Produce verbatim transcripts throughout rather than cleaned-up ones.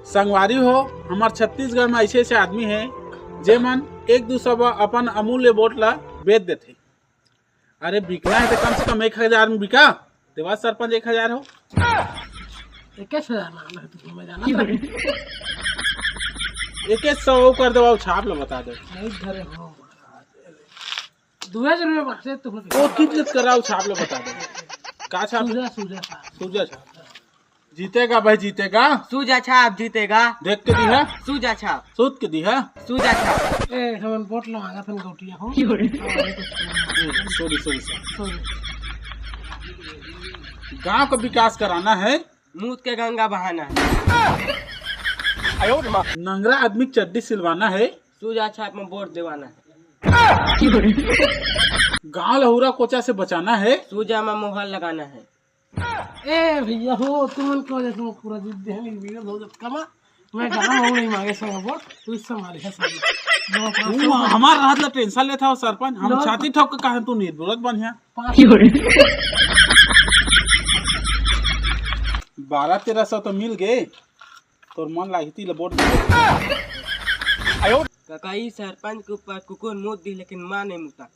संगवारी हो, हमर छत्तीसगढ़ में ऐसे ऐसे आदमी हे, जे मन एक दूसरा बर अपन अमूल्य वोट ला बेच देथे। अरे बिकना हे तो कम से कम एक हजार में बिका, देवा सरपंच एक हजार हो। इक्कीस हजार मांगना है तुमको, मैं जाना था। इक्कीस सौ कर देवा, छाप लो बता दो। नहीं धरे हो महाराज। दुए जरूर बांटे तुम। वो कित कित कराओ, छाप लो बता दो। का छाप? सूजा, सूजा छाप। सूजा छाप। जीतेगा भाई, जीतेगा। सूजा छाप जीतेगा। देख के दी है। सूजा छाप। सूत के दी है। सूजा छाप। ए, हमन वोट ला मांगा थन गौटिया हो। Sorry, sorry, sorry. सॉरी। गांव का विकास कराना है। मूत के गंगा बहाना है। नंगरा आदमी चड्डी सिलवाना है। सूजा छाप में वोट देवाना है। गांव लहुरा कोचा से बचाना है। सूजा में मोहर लगाना है। ए भैया हो, तुमन को वजह से पूरा जीत दे, वीडियो बहुत कमा। मैं गांव में नहीं मांगे सब वोट, तू इससे मारे है सब। तू हमार राहत ला टेंशन लेता हो सरपंच, हम लोग छाती ठोक के कहे तू निर्विरोध बनिया। पाँच बारह तेरह सौ तो मिल गए, तोर मन लागती ले वोट दे। काका, ई सरपंच के ऊपर कुकुर मूत दी, लेकिन माँ नहीं मूता।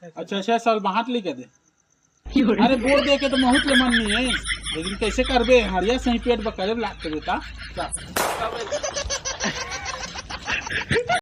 अच्छा, अच्छा, साल बाहर लेके दे। अरे, वोट दे के तो बहुत ले मन नहीं है, लेकिन कैसे करबे? हरिया सही पेट बकरे लागते बेटा।